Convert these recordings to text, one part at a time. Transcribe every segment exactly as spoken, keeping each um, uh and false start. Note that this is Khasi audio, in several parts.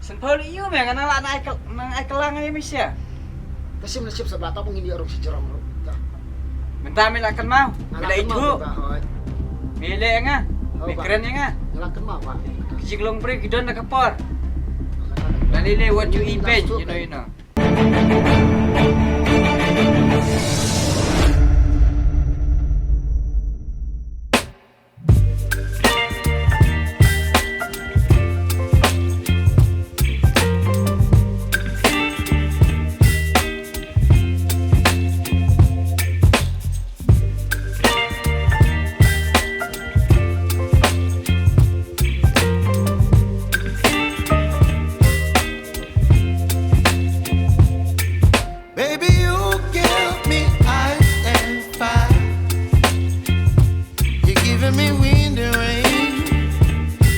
Sngewbha ïa u me, nga nang lah nang ai kyl-, nang ai kylla ïa me sha. Te shim na shim sa ba, ta bun ngin ïa rung shi jrong ruh. Ta. Mynta me la kynmaw, me la ithuh. Ba hoi. Me leh ïa nga. Me kren ïa nga. Nga la kynmaw ba. Ki jinglong briew ki don da ka por. La lei lei wat ju i beiñ, you know, you know. Baby, you give me ice and fire. You're giving me wind and rain.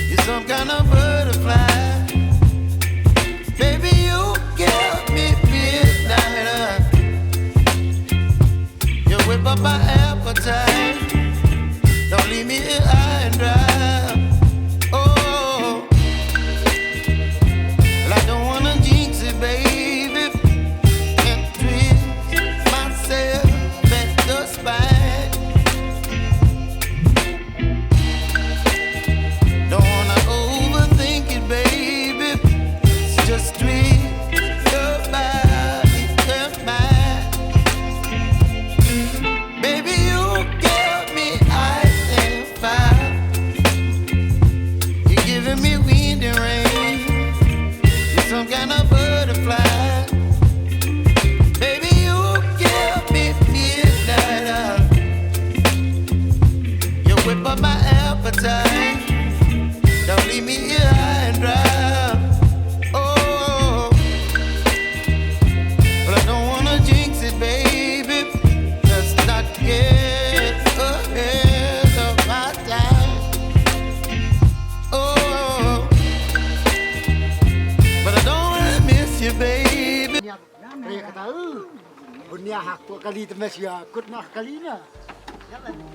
You're some kind of butterfly. Baby, you give me midnight oil. You whip up my appetite. Don't leave me here high and dry. Oh, well, I don't wanna jinx it, baby, and twist myself at the spine. Don't wanna overthink it, baby. Just twist your body and mine. Baby, you give me ice and fire. You're giving me wind and rain. You're some kind of butterfly. Baby, you give me midnight oil. You whip up my appetite. Don't leave me here high and dry. Oh, but I don't wanna jinx it, baby. Let's not get ahead of my time. Oh, but I don't wanna miss you, baby. Nia, kata, eh, bunia hak tu kali temes ya, kut nah kali na. Ka ni,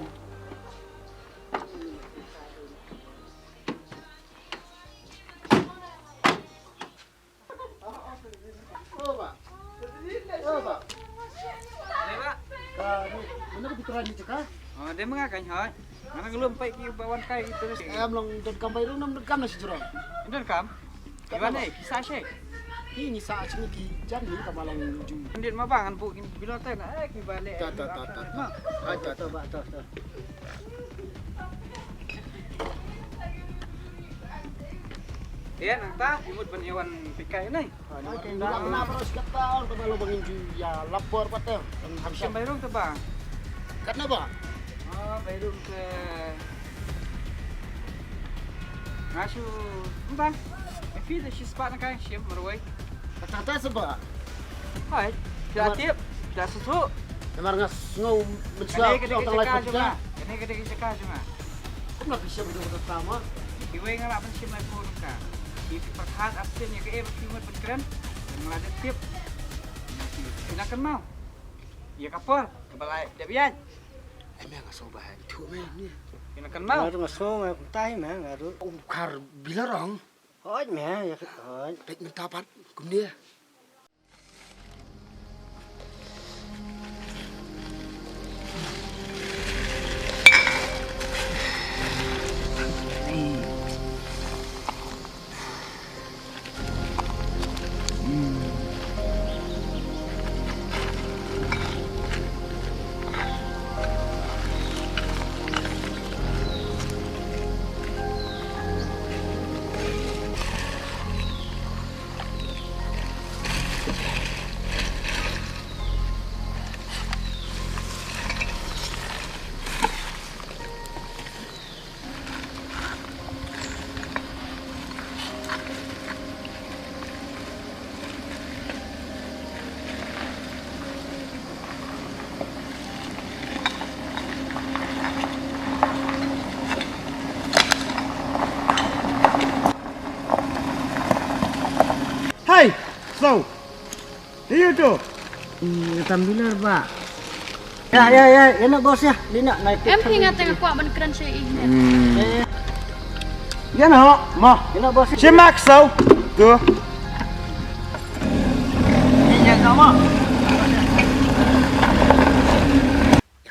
mana ka bitra ni caka? Oh, dia mengakan hoi. Mana ngelum pai ki bawan kai gitu. Em long don kam bai rung nam don kam na sejurang. Don kam? Iwan eh, kisah sih. Ni ni sa sini ki jan ni ka malang ju. Ndit ma bang an bu kin bilo ta na eh ki bale. Ta ta ta ta. Ai ta ta ba ta ta. Ïa nangta ki mut ban ïa wan pikai nai. Nangta ba na ba skata on ta ba lo bangin ju ïa lapor pat. Ham shim bai rung ta ba. Katna ba? Ah, bai rung ke. Nga shu, ym ba. Phi da shi spah na ka shim marwei. Kata ta seba. Hai, phi da tip, phi da susu. Namar nga sngew mynshuwa. Kane ka dei ka jaka jong nga. Kane ka dei ka jaka jong nga. Kumno phi shim da kata ma? Iwei nga lah ban shim lai pun ka. Phi pyrkhat absent ïa ka e ba phi mut ban kren. Nga la da tip. Phi na kynmaw. Ïa ka por, ka ba lai dep ïaid. Ai me nga sngew ba hai thu me ni. Ina kan mau. Nga ruh nga sngew nga kumtai me nga ruh. U khar bilarong. Hoi me ïa ka hoi. Pek mynta pat kumne. Hai, so. Ayo tu. Hmm, tam bilar ba. Ya, ya, ya, ya nak bos ya. Ni nak naik. Em phi nga tengah kuat ban keren sha ih. Hmm. Eh. Ya nak, mo. Ya nak bos. Simak so. Tu.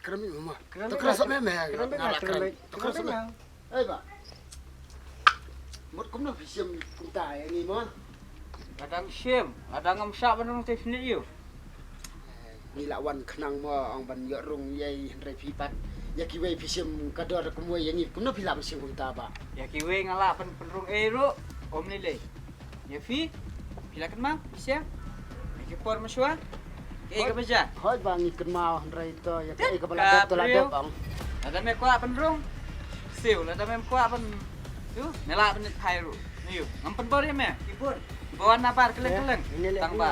Kren beit ma. To kren sa me me. Kren beit ma, kren beit. To kren sa me. Ei ba. Mut kumno phi shim kumta ïa ngi mo? Lada ngam shim, lada ngam shah ban rung te shini ïu. Ngi la wan khnang mo ong ban ïoh rung ïa i hynrei phi pat. Ïa kiwei phi shim ka dor kumwei ïa ngi kumno phi lah ban shim kumta ba? Ïa kiwei nga lah ban pynrung ei ruh. Ym lei lei. Ïa phi, phi la kynmaw, phi shim. Ïa ki por mynshuwa. Kaei kaba jia? Hooid ba ngi kynmaw hynrei to ïa kaei kaba la dep to la dep ong. Lada me kwah pynrung. Siew, lada mem kwah pyn. Tu, me lah pyn phai ruh. Ïu, ngam pynbor ïa me. Ki bor. Ba wan nabar kylleng kylleng. Tang ba.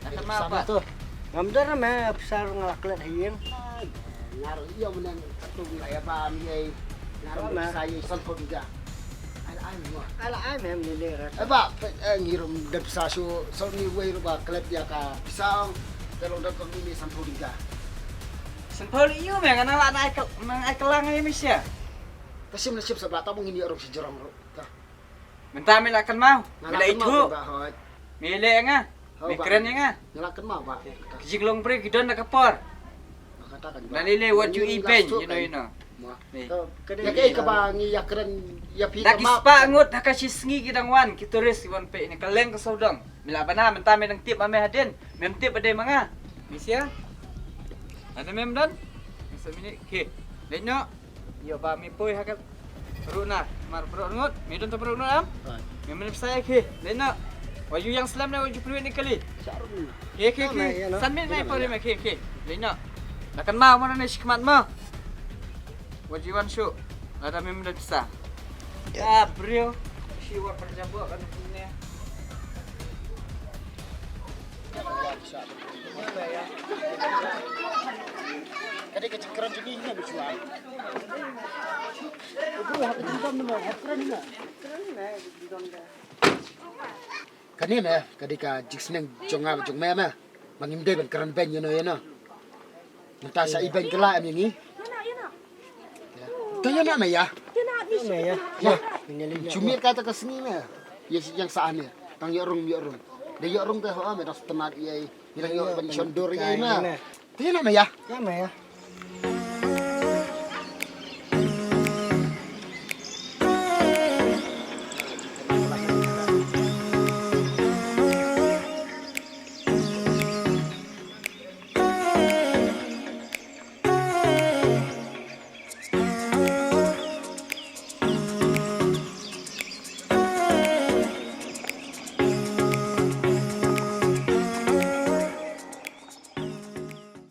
La kynmaw ba. Ngam don me pisa ruh nga la klet ha ïing. Nga ruh ïa mynne ka tu ngi la ïa ba ngi ei. Nga ruh pisa ïa sanphew bigha. Ai la ai mo. Ai la ai me, ngi leh rat. Eh ba, eh, ngi ruh da pisa shu, so ngi wei ruh ba klet ïa ka pisa ong. Te long da ko ngi sanphew bigha. Sanphew leh ïu me, nga nang la nang ai kyl-, nang ai kylang ïa me sha. Ta shim la shim sa ba ta bang ngi ïa rung shi jrong ruh. Ta. Mynta me la kynmaw, me la ithuh. Me leh ïa nga. Me kren ïa nga. Nga la kynmaw ba. Ki jinglong briew ki don da ka por. Lei lei wat ju ibeiñ, you know, you know. Ïa kaei kaba ngi ïa kren ïa phi. Da ki spah ngut ha ka shi sngi ki dang wan ki tourist ki wan peit ne ka leng ka sawdong. Me la bana mynta me dang tip ma me hadien. Mem tip ba dei ma nga. Me sia. Ada mem don. Masa minit. Okey. Leit noh. Ïoh ba me poi ha ka ruh na, mar baroh ngut, me don ta baroh ngut am? Me mane pisa ïa ki, leit noh. Wa ju ïeng slem ne wa ju pynwit ne kali. Ki ki ki. San minit nai pori me ki ki. Leit noh. La kynmaw mo ne shi khmat mo. Wa ju wan shuh. Lada me mane pisa. Ya briew. Shi wa pynjabok kan ne. Ka dei ka jingkren jong ngi ne, me shuwa. Kane me, ka dei ka jingsneng jong nga jong me me. Ba ngim dei ban kren beiñ ïano ïano. Mynta sa ibeiñ kylla em ïa ngi. Te ïa na me ïa. Ïa me ïa. Ïa. Shu miet kata ka sngi me. Ïa shi ïang sa ane. Tang ïoh rung ïoh rung. Da ïoh rung te ho me da stenat ïa. Ïa da ïoh ban shon dur ïa me. Te ïa na me ïa. Ïa me ïa.